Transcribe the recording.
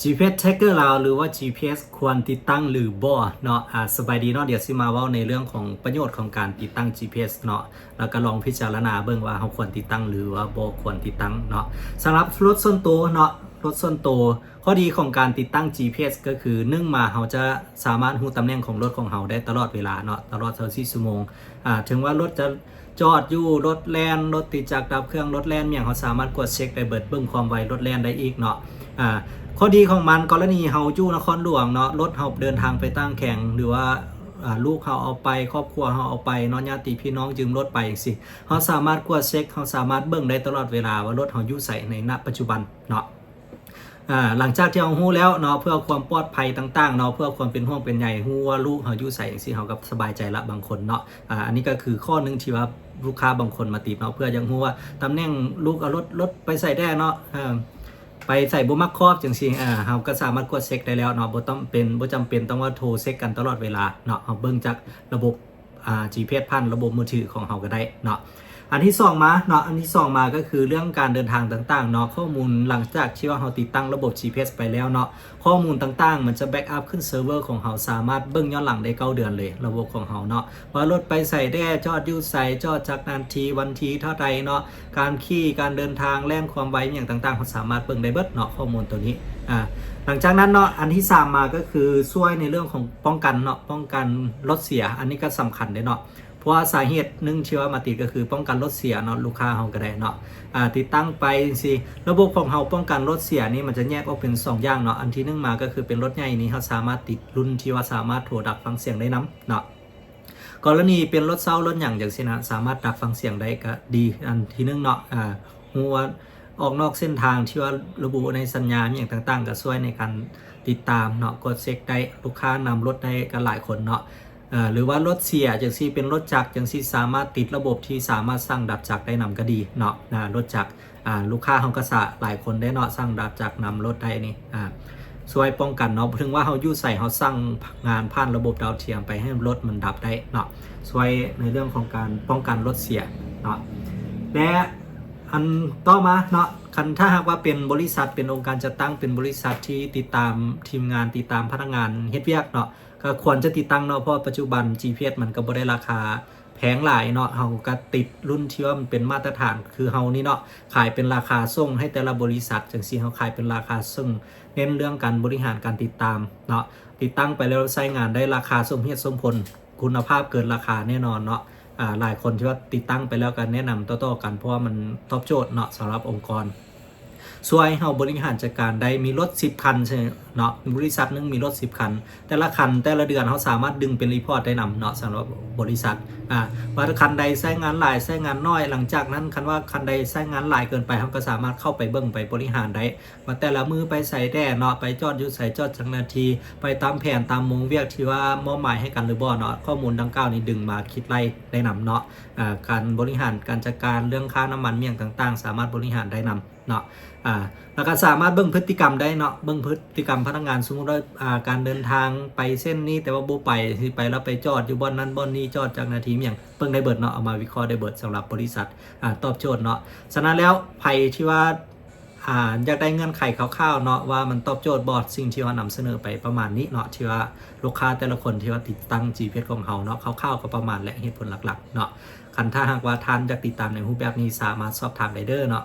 ຈີພີເອັສ Tracker ລາວ ຫຼືວ່າ ຈີພີເອັສ ຄວນຕິດຕັ້ງຫຼືບໍ່ເນາະ. ອາ ສະບາຍດີເນາະ, ດຽວຊິມາເວົ້າໃນເລື່ອງຂອງປະໂຫຍດຂອງການຕິດຕັ້ງ ຈີພີເອັສ ເນາະ, ແລ້ວກໍລອງພິຈາລະນາເບິ່ງວ່າເຮົາຄວນຕິດຕັ້ງ ຫຼືວ່າບໍ່ຄວນຕິດຕັ້ງເນາະ. ສຳລັບລົດສ່ວນໂຕເນາະ, ລົດສ່ວນໂຕ ຂໍ້ດີຂອງການຕິດຕັ້ງ ຈີພີເອັສ ກໍຄື ໜຶ່ງມາ ເຮົາຈະສາມາດຮູ້ຕຳແໜ່ງຂອງລົດຂອງເຮົາໄດ້ຕະຫຼອດເວລາເນາະ, ຕະຫຼອດຊາວສີ່ຊົ່ວໂມງ. ອາ ເຖິງວ່າລົດຈະ ຈອດຢູ່ ລົດແລ່ນ ລົດຕິດຈັກດັບເຄື່ອງ ລົດແລ່ນຫຍັງ ເຮົາສາມາດກວດເຊັກໄດ້ເບິດ, ເບິ່ງຄວາມໄວລົດແລ່ນໄດ້ອີກເນາະ. ອາ ຂໍ້ດີຂອງມັນ ກໍລະນີເຮົາຢູ່ນະຄອນຫຼວງເນາະ, ລົດເຮົາເດີນທາງໄປຕ່າງແຂວງ ຫຼືວ່າ ອາ ລູກເຮົາເອົາໄປ ຄອບຄົວເຮົາເອົາໄປເນາະ, ຍາດຕິພີ່ນ້ອງຢືມລົດໄປຈັ່ງຊີ້ ເຮົາສາມາດກວດເຊັກ ເຮົາສາມາດເບິ່ງໄດ້ຕະຫຼອດເວລາວ່າລົດເຮົາຢູ່ໃສໃນ ນະ ປັດຈຸບັນເນາະ. ອາ ຫຼັງຈາກທີ່ເຮົາຮູ້ແລ້ວເນາະ ເພື່ອຄວາມປອດໄພຕ່າງໆເນາະ, ເພື່ອຄວາມເປັນຫ່ວງເປັນໃຍ ຮູ້ວ່າລູກເຮົາຢູ່ໃສຈັ່ງຊີ້ ເຮົາກໍສະບາຍໃຈລະບາງຄົນເນາະ. ອາ ອັນນີ້ກໍຄືຂໍ້ໜຶ່ງທີ່ວ່າລູກຄ້າບາງຄົນມາຕິດເນາະ, ເພື່ອຢາກຮູ້ວ່າຕຳແໜ່ງລູກເອົາລົດ ລົດໄປໃສແດ່ເນາະ, ເອີ ໄປໃສບໍ່ມັກຄອບຈັ່ງຊີ້ ອາ ເຮົາກໍສາມາດກວດເຊັກໄດ້ແລ້ວເນາະ, ບໍ່ຕ້ອງເປັນ ບໍ່ຈຳເປັນຕ້ອງວ່າໂທເຊັກກັນຕະຫຼອດເວລາເນາະ, ເຮົາເບິ່ງຈາກລະບົບ ອາ ຈີພີເອັສ ຜ່ານລະບົບມືຖືຂອງເຮົາກໍໄດ້ເນາະ. ອັນທີສອງມາເນາະ, ອັນທີສອງມາກໍຄືເລື່ອງການເດີນທາງຕ່າງໆເນາະ, ຂໍ້ມູນຫຼັງຈາກທີ່ວ່າເຮົາຕິດຕັ້ງລະບົບ ຈີພີເອັສ ໄປແລ້ວເນາະ, ຂໍ້ມູນຕ່າງໆມັນຈະແບັກອັບຂຶ້ນເຊີເວີຂອງເຮົາ, ສາມາດເບິ່ງຍ້ອນຫຼັງໄດ້ເກົ້າເດືອນເລີຍ ລະບົບຂອງເຮົາເນາະ, ວ່າລົດໄປໃສແດ່ ຈອດຢູ່ໃສ ຈອດຈັກນາທີ ວັນທີເທົ່າໃດເນາະ, ການຂີ່ ການເດີນທາງ ແລ່ນຄວາມໄວ ຫຍັງຕ່າງໆ ເຮົາສາມາດເບິ່ງໄດ້ເບິດເນາະ ຂໍ້ມູນໂຕນີ້. ອາ ຫຼັງຈາກນັ້ນເນາະ, ອັນທີສາມມາກໍຄືຊ່ວຍໃນເລື່ອງຂອງປ້ອງກັນເນາະ, ປ້ອງກັນລົດເສຍ ອັນນີ້ກໍສຳຄັນເດ້ເນາະ, ເພາະວ່າສາເຫດໜຶ່ງທີ່ວ່າມາຕິດກໍຄືປ້ອງກັນລົດເສຍເນາະ, ລູກຄ້າເຮົາກໍໄດ້ເນາະ ອາ ຕິດຕັ້ງໄປຈັ່ງຊີ້. ລະບົບຂອງເຮົາປ້ອງກັນລົດເສຍນີ້ ມັນຈະແຍກອອກເປັນສອງຢ່າງເນາະ, ອັນທີໜຶ່ງມາກໍຄືເປັນລົດໃຫຍ່ນີ້ ເຮົາສາມາດຕິດລຸ້ນທີ່ວ່າສາມາດໂທດັກຟັງສຽງໄດ້ນຳເນາະ. ກໍລະນີເປັນລົດເຊົ່າ ລົດຫຍັງຈັ່ງຊີ້ນະ ສາມາດດັກຟັງສຽງໄດ້ກໍດີ. ອັນທີໜຶ່ງເນາະ ອາ ຮູ້ວ່າອອກນອກເສັ້ນທາງທີ່ວ່າລະບຸໃນສັນຍາຫຍັງຕ່າງໆ ກໍຊ່ວຍໃນການຕິດຕາມເນາະ, ກວດເຊັກໄດ້ ລູກຄ້ານຳລົດໄດ້ກໍຫຼາຍຄົນເນາະ. ເອີ ຫຼືວ່າລົດເສຍຈັ່ງຊີ້ ເປັນລົດຈັກຈັ່ງຊີ້ ສາມາດຕິດລະບົບທີ່ສາມາດສັ່ງດັບຈັກໄດ້ນຳກໍດີເນາະ. ອາ ລົດຈັກ ອາ ລູກຄ້າເຮົາກໍສາ ຫຼາຍຄົນໄດ້ເນາະ, ສັ່ງດັບຈັກນຳລົດໄດ້ນີ້ ອາ ຊ່ວຍປ້ອງກັນເນາະ, ເຖິງວ່າເຮົາຢູ່ໃສ ເຮົາສັ່ງງານຜ່ານລະບົບດາວທຽມໄປ ໃຫ້ລົດມັນດັບໄດ້ເນາະ, ຊ່ວຍໃນເລື່ອງຂອງການປ້ອງກັນລົດເສຍເນາະ. ແລະ ອັນຕໍ່ມາເນາະ, ຄັນຖ້າຫາກວ່າເປັນບໍລິສັດ ເປັນອົງການຈັດຕັ້ງ ເປັນບໍລິສັດທີ່ຕິດຕາມທີມງານ ຕິດຕາມພະນັກງານເຮັດວຽກເນາະ, ກໍຄວນຈະຕິດຕັ້ງເນາະ, ເພາະວ່າປັດຈຸບັນ ຈີພີເອັສ ມັນກໍບໍ່ໄດ້ລາຄາ ແພງຫຼາຍເນາະ, ເຮົາກໍຕິດລຸ້ນທີ່ວ່າມັນເປັນມາດຕະຖານ ຄືເຮົານີ້ເນາະ ຂາຍເປັນລາຄາສົ່ງໃຫ້ແຕ່ລະບໍລິສັດຈັ່ງຊີ້, ເຮົາຂາຍເປັນລາຄາສົ່ງ, ເນັ້ນເລື່ອງການບໍລິຫານການຕິດຕາມເນາະ, ຕິດຕັ້ງໄປແລ້ວໃຊ້ງານໄດ້ລາຄາສົມເຫດສົມຜົນ, ຄຸນນະພາບເກີນລາຄາແນ່ນອນເນາະ. ອາ ຫຼາຍຄົນທີ່ວ່າຕິດຕັ້ງໄປແລ້ວກໍແນະນຳຕໍ່ໆກັນ ເພາະວ່າມັນຕອບໂຈດເນາະ ສຳລັບອົງກອນ. ຊ່ວຍເຮົາບໍລິຫານຈັດການໄດ້ ມີລົດສິບຄັນເນາະ, ບໍລິສັດໜຶ່ງມີລົດສິບຄັນ, ແຕ່ລະຄັນແຕ່ລະເດືອນເຮົາສາມາດດຶງເປັນຣີພອດໄດ້ນຳເນາະ ສຳລັບບໍລິສັດ ອາ ວ່າຄັນໃດໃຊ້ງານຫຼາຍ ໃຊ້ງານໜ້ອຍ. ຫຼັງຈາກນັ້ນ ຄັນວ່າຄັນໃດໃຊ້ງານຫຼາຍເກີນໄປ ເຮົາກໍສາມາດເຂົ້າໄປເບິ່ງ ໄປບໍລິຫານໄດ້ ວ່າແຕ່ລະມື້ໄປໃສແດ່ເນາະ, ໄປຈອດຢູ່ໃສ ຈອດຈັກນາທີ, ໄປຕາມແຜນຕາມໂມງວຽກທີ່ວ່າມອບໝາຍໃຫ້ກັນຫຼືບໍ່ເນາະ. ຂໍ້ມູນດັ່ງກ່າວນີ້ດຶງມາຄິດໄລ່ໄດ້ນຳເນາະ, ອາ ການບໍລິຫານການຈັດການເລື່ອງຄ່ານ້ຳມັນຫຍັງຕ່າງໆ ສາມາດບໍລິຫານໄດ້ນຳ ເນາະ ອາ ແລ້ວກໍສາມາດເບິ່ງພຶດຕິກຳໄດ້ເນາະ, ເບິ່ງພຶດຕິກຳພະນັກງານ, ສົມມຸດວ່າ ອາ ການເດີນທາງໄປເສັ້ນນີ້ ແຕ່ວ່າບໍ່ໄປ ຊິໄປແລ້ວໄປຈອດຢູ່ບ່ອນນັ້ນບ່ອນນີ້ ຈອດຈັກນາທີຫຍັງ ເບິ່ງໄດ້ເບິດເນາະ, ເອົາມາວິເຄາະໄດ້ເບິດ ສຳລັບບໍລິສັດ ອາ ຕອບໂຈດເນາະ. ສະນັ້ນແລ້ວ ໃຜທີ່ວ່າ ອາ ຢາກໄດ້ເງື່ອນໄຂຄ່າວໆເນາະ ວ່າມັນຕອບໂຈດບໍ່ ສິ່ງທີ່ເຮົານຳສະເໜີໄປປະມານນີ້ເນາະ, ທີ່ວ່າລູກຄ້າແຕ່ລະຄົນທີ່ວ່າຕິດຕັ້ງ ຈີພີເອັສ ຂອງເຮົາເນາະ ຄ່າວໆກໍປະມານແຫຼະ ເຫດຜົນຫຼັກໆເນາະ. ຄັນຖ້າຫາກວ່າທ່ານຢາກຕິດຕາມໃນຮູບແບບນີ້ ສາມາດສອບຖາມໄດ້ເດີເນາະ.